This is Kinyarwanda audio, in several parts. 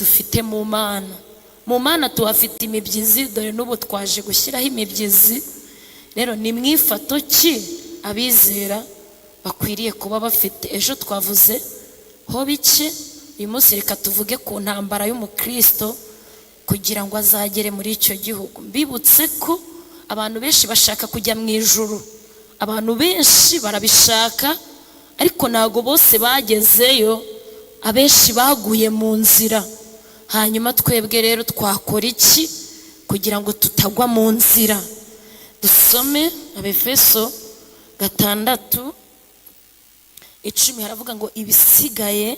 Dufite mu Mana, mu Mana tuhafite imibyizi. Dore n'ubu twaje gushyiraho imibyizi. Rero ni mwifato ki abizera bakwiriye kuba bafite? Ejo twavuze ho bike, uyu munsi reka tuvuge ku ntambara y'umukristo kugira ngo azagere muri icyo gihugu. Mbibutse ko abantu benshi bashaka kujya mu ijuru, abantu benshi barabishaka, ariko ntabwo bose bagezeyo, abenshi baguye mu nzira. Hanyuma twebwe rero twakora iki kugira ngo tutagwa mu nzira? Dusome Abefeso 6:10. Haravuga ngo: "Ibisigaye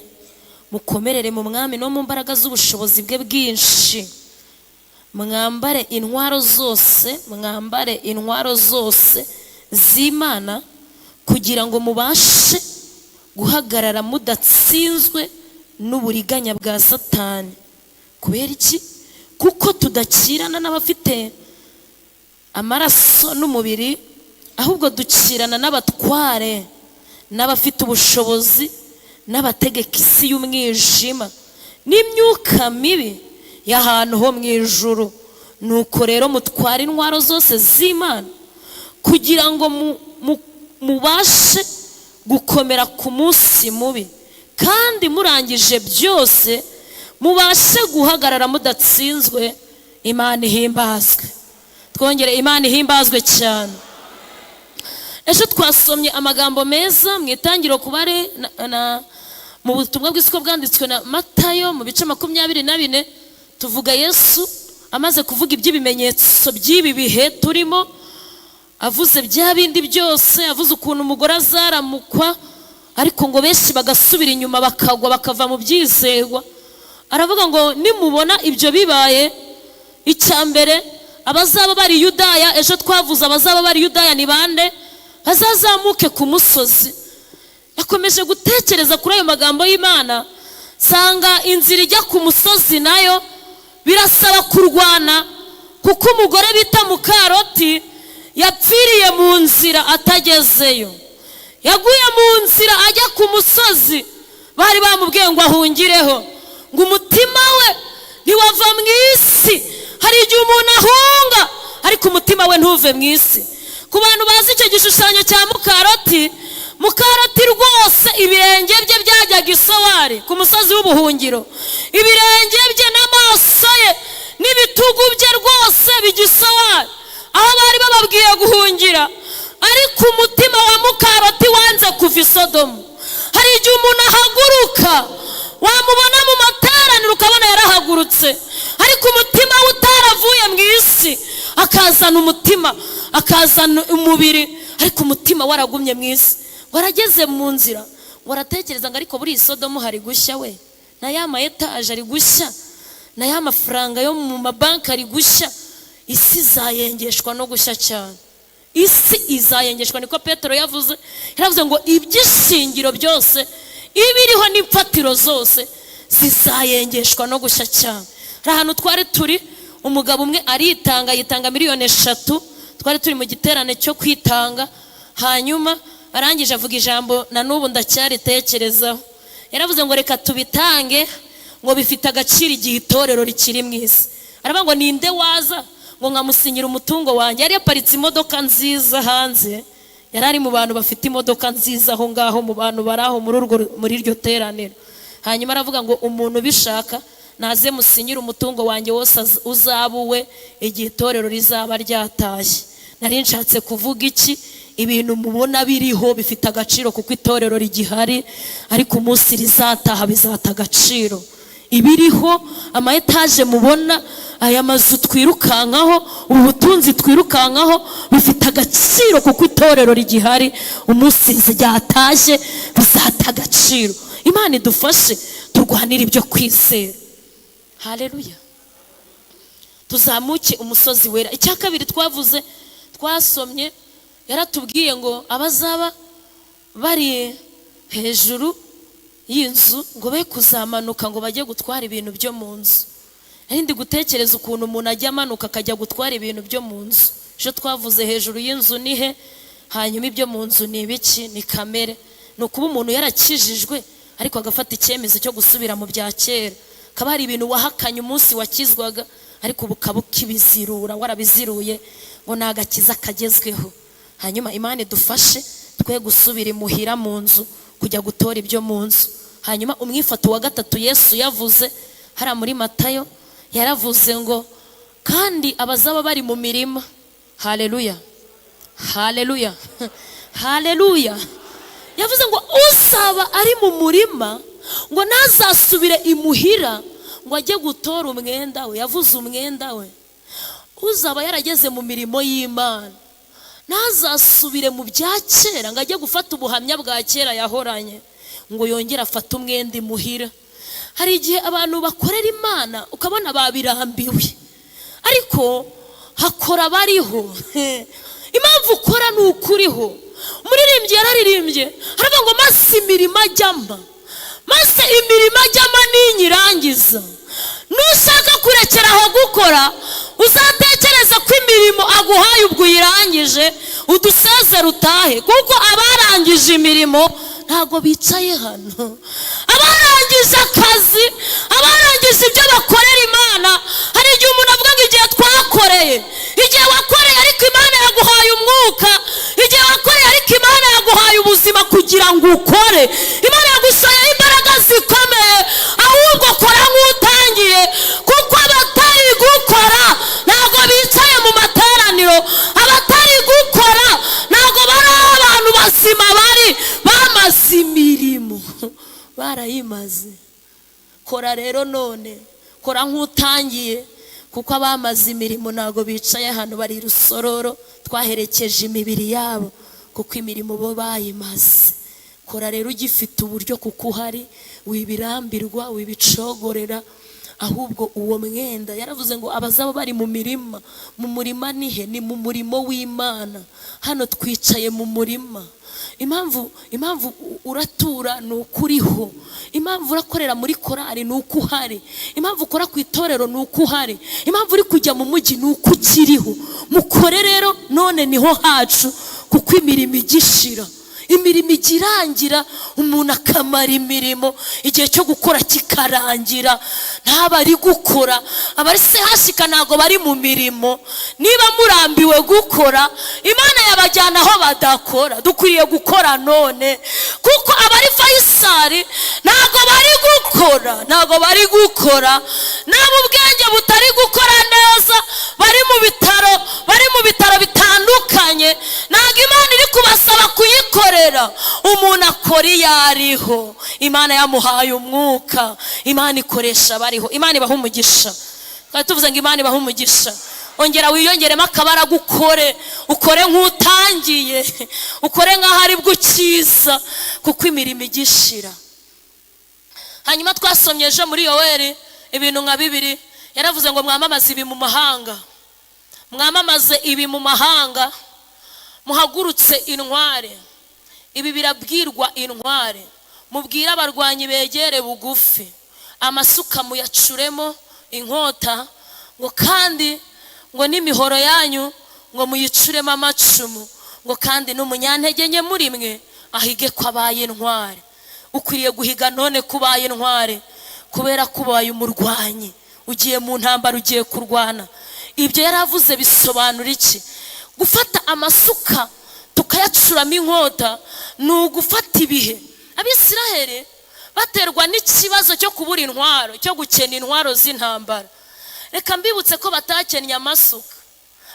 mukomerere mu Mwami no mu mbaraga z'ubushobozi bwe bwinshi, mwambare intwaro zose, mwambare intwaro zose z'Imana, kugira ngo mubashe guhagarara mudatsinzwe n'uburiganya bwa Satani." Kubera iki? "Kuko tudakirana n'abafite amaraso n'umubiri, ahubwo dukirana n'abatware n'abafite ubushobozi n'abategeka isi y'umwijima n'imyuka mibi y'ahantu ho mu ijuru. Nuko rero mutware intwaro zose z'Imana kugira ngo mubashe gukomera ku munsi mubi, kandi murangije byose mubashe guhagarara mudatsinzwe." Imana ihimbazwe. Twongere, Imana ihimbazwe cyane. Ejo twasomye amagambo meza mu Itangiriro kubare mu butumwa bw'isoko bwanditswe na Matayo mu bice 24. Tuvuga Yesu amaze kuvuga iby'ibimenyetso by'ibi bihe turimo, avuze bya bindi byose, avuze ukuntu umugore azaramukwa, ariko ngo benshi bagasubira inyuma, bakagwa, bakava mu byizerwa. Aravuga ngo nimubona ibyo bibaye, icya mbere abazaba bari Yudaya, ejo twavuze abazaba bari Yudaya ni bande, bazazamuke ku musozi. Yakomeje gutekereza kuri ayo magambo y'Imana, nsanga inzira ijya ku musozi nayo birasaba kurwana, kuko umugore bita Mukaroti yapfiriye mu nzira atagezeyo. Yaguye mu nzira ajya ku musozi bari bamubwiye ngo ahungireho, ngo umutima we ntiwava mu isi. Hari igihe umuntu ahunga ariko umutima we ntuve mu isi. Ku bantu bazi icyo gishushanyo cya Mukaroti, Mukaroti rwose ibirenge bye byajyaga isowari ku musozi w'ubuhungiro, ibirenge bye n'amaso ye n'ibitugu bye rwose bijya isowari aho bari bababwiye guhungira, ariko umutima wa Mukaroti wanze kuva i Sodomu. Hari igihe umuntu ahaguruka, wamubona mu materaniro ukabona yarahagurutse, ariko umutima we utaravuye mu isi, akazana umutima, akazana umubiri, ariko umutima waragumye mu isi. Warageze mu nzira waratekereza ngo ariko buri Sodomu hari gushya we, na ya ma etaje ari gushya, na ya mafaranga yo mu mabanki ari gushya, isi izayengeshwa no gushya cyane, isi izayengeshwa. Niko Petero yavuze, yaravuze ngo iby'ishingiro byose ibiriho n'imfatiro zose zizayengeshwa no gushya cyane. Hari ahantu twari turi, umugabo umwe aritanga, yitanga miliyoni 3. Twari turi mu giterane cyo kwitanga, hanyuma arangije avuga ijambo na n'ubu ndacyaritekerezaho. Yaravuze ngo reka tubitange, ngo bifite agaciro igihe itorero rikiri mu isi. Aravuga ngo ninde waza ngo nkamusinyira umutungo wanjye? Yari yaparitse imodoka nziza hanze, yari ari mu bantu bafite imodoka nziza aho ngaho, mu bantu bari aho muri iryo teraniro. Hanyuma aravuga ngo umuntu ubishaka naze musinyire umutungo wanjye wose uzaba uwe igihe itorero rizaba ryatashye. Nari nshatse kuvuga iki? Ibintu mubona biriho bifite agaciro kuko itorero rigihari, ariko umunsi rizataha bizata agaciro. Ibiriho, ama etaje mubona, aya mazu twirukankaho, ubu butunzi twirukankaho, bifite agaciro kuko itorero rigihari. Umunsi ryatashye bizata agaciro. Imana idufashe turwanire ibyo kwizera. Haleluya! Tuzamuke umusozi wera. Icya kabiri twavuze, twasomye, yaratubwiye ngo abazaba bari hejuru y'inzu ngo be kuzamanuka ngo bajye gutwara ibintu byo mu nzu. Nari ndi gutekereza ukuntu umuntu ajya amanuka akajya gutwara ibintu byo mu nzu. Ejo twavuze hejuru y'inzu ni he, hanyuma ibyo mu nzu ni ibiki? Ni kamere, ni ukuba umuntu yarakijijwe ariko agafata icyemezo cyo gusubira mu bya kera. Hakaba hari ibintu wahakanye umunsi wakizwaga, ariko ubu ukaba ukibizirura, warabiziruye ngo ni agakiza kagezweho. Hanyuma Imana idufashe twe gusubira imuhira mu nzu kujya gutora ibyo mu nzu. Hanyuma umwifato wa gatatu Yesu yavuze hariya muri Matayo, yaravuze ngo kandi abazaba bari mu mirima. Haleluya, haleluya, haleluya. Yavuze ngo uzaba ari mu murima ngo ntazasubire imuhira ngo ajye gutora umwenda we. Yavuze umwenda we. Uzaba yarageze mu mirimo y'Imana ntazasubire mu bya kera ngo ajye gufata ubuhamya bwa kera yahoranye ngo yongere afate umwenda imuhira. Hari igihe abantu bakorera Imana ukabona babirambiwe, ariko hakora bariho. Impamvu ukora ni ukuriho. Umuririmbyi yararirimbye aravuga ngo maze imirimo ajyama, maze imirimo ajyama ninyirangiza. Nushaka kurekera aho gukora, uzatekereza ko imirimo aguhaye ubwo uyirangije, udusezere utahe, kuko abarangije imirimo ntago bicaye hano. Abarangije akazi, abarangije ibyo bakorera Imana. Hari igihe umuntu avuga ngo igihe twakoreye, igihe wakoreye ariko Imana yaguhaye umwuka, igihe wakoreye ariko Imana yaguhaye ubuzima kugira ngo ukore. Imana yagusohoye imbaraga zikomeye, ahubwo kora nk'utangiye, kuko abatari gukora ntago bicaye mu materaniro, abatari gukora ntago bari abantu bazima, bari bamaze imirimo, barayimaze. Kora rero none, kora nk'utangiye, kuko abamaze imirimo ntago bicaye hano, bari rusororo, twaherekeje imibiri yabo kuko imirimo bo bayimaze. Kora rero ugifite uburyo kuko uhari, wibirambirwa, wibicogorera, ahubwo uwo mwenda. Yaravuze ngo abazaba bari mu mirima. Mu murima nihe? Ni mu murimo w'Imana. Hano twicaye mu murima. Impamvu uratura ni uko uriho. Impamvu urakorera muri korari ni uko uhari. Impamvu ukora ku itorero ni uko uhari. Impamvu uri kujya mu mujyi ni uko ukiriho. Mukore rero none niho hacu, kuko imirimo igishira, imirimo igirangira, umuntu akamara imirimo, igihe cyo gukora kikarangira, ntaba ari gukora. Abari sehashika ntago bari mu mirimo. Niba murambiwe gukora, Imana yabajyana aho badakora. Dukwiriye gukora none, kuko abari Fayisari ntago bari gukora, ntago bari gukora. Nabo ubwenge butari gukora neza, bari mu bitaro, bari mu bitaro bitandukanye, ntago Imana iri kubasaba kuyikorera. Umuntu akora iyo ariho, Imana yamuhaye umwuka, Imana ikoresha abariho. Imana ibaha umugisha. Twari tuvuze ngo Imana ibaha umugisha. Ongera wiyongeremo akabaraga, ukore, ukore nk'utangiye, ukore nk'aho ari bwo ukiza, kuko imirimo igishira. Hanyuma twasomye ejo muri Yoweri ibintu nka bibiri. Yaravuze ngo mwamamaze ibi mu mahanga, mwamamaze ibi mu mahanga, muhagurutse intware. Ibi birabwirwa intware, mubwire abarwanyi begere bugufi, amasuka muyacuremo inkota, ngo kandi ngo n'imihoro yanyu ngo muyicuremo amacumu, ngo kandi n'umunyantege nke muri mwe ahige ko abaye intware. Ukwiriye guhiga none kubaye intware, kubera ko ubaye umurwanyi, ugiye mu ntambara, ugiye kurwana. Ibyo yaravuze bisobanura iki? Gufata amasuka tukayacuramo inkota ni ugufata ibihe. Abisiraheli baterwa n'ikibazo cyo kubura intwaro, cyo gukena intwaro z'intambara. Reka mbibutse ko batakennye amasuka.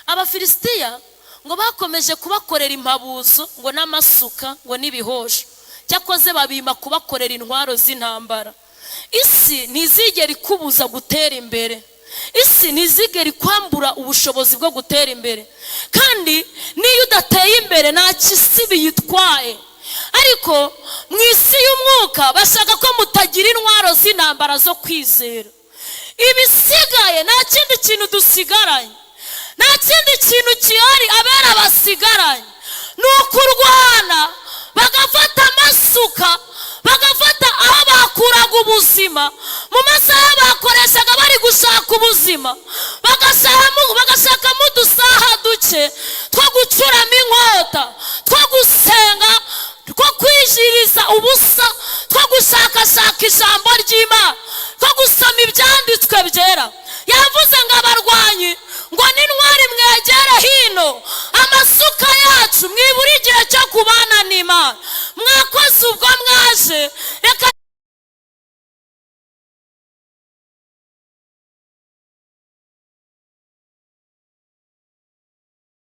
Abafilisitiya ngo bakomeje kubakorera impabuzo ngo n'amasuka ngo n'ibihosho, cyakoze babima kubakorera intwaro z'intambara. Isi ntizigera ikubuza gutera imbere, isi ntizigera ikwambura ubushobozi bwo gutera imbere, kandi niyo udateye imbere nta kisi biyitwaye. Ariko mu isi y'umwuka bashaka ko mutagira intwaro z'intambara zo kwizera. Ibisigaye nta kindi kintu dusigaranye, nta kindi kintu gihari abera basigaranye, ni ukurwana, bagafata amasuka, bagafata aho bakuraga ubuzima mu masaha bakoreshaga bari gushaka ubuzima, bagashakamo udusaha duke two gucuramo inkota, two gusenga, two kwijiriza ubusa, two gushakashaka ijambo ry'Imana, two gusoma ibya Byera yavuze ngo abarwanyi ngo n'intwari mwegere hino, amasuka yacu, mwibura igihe cyo kubana n'Imana. Mwakoze ubwo mwaje.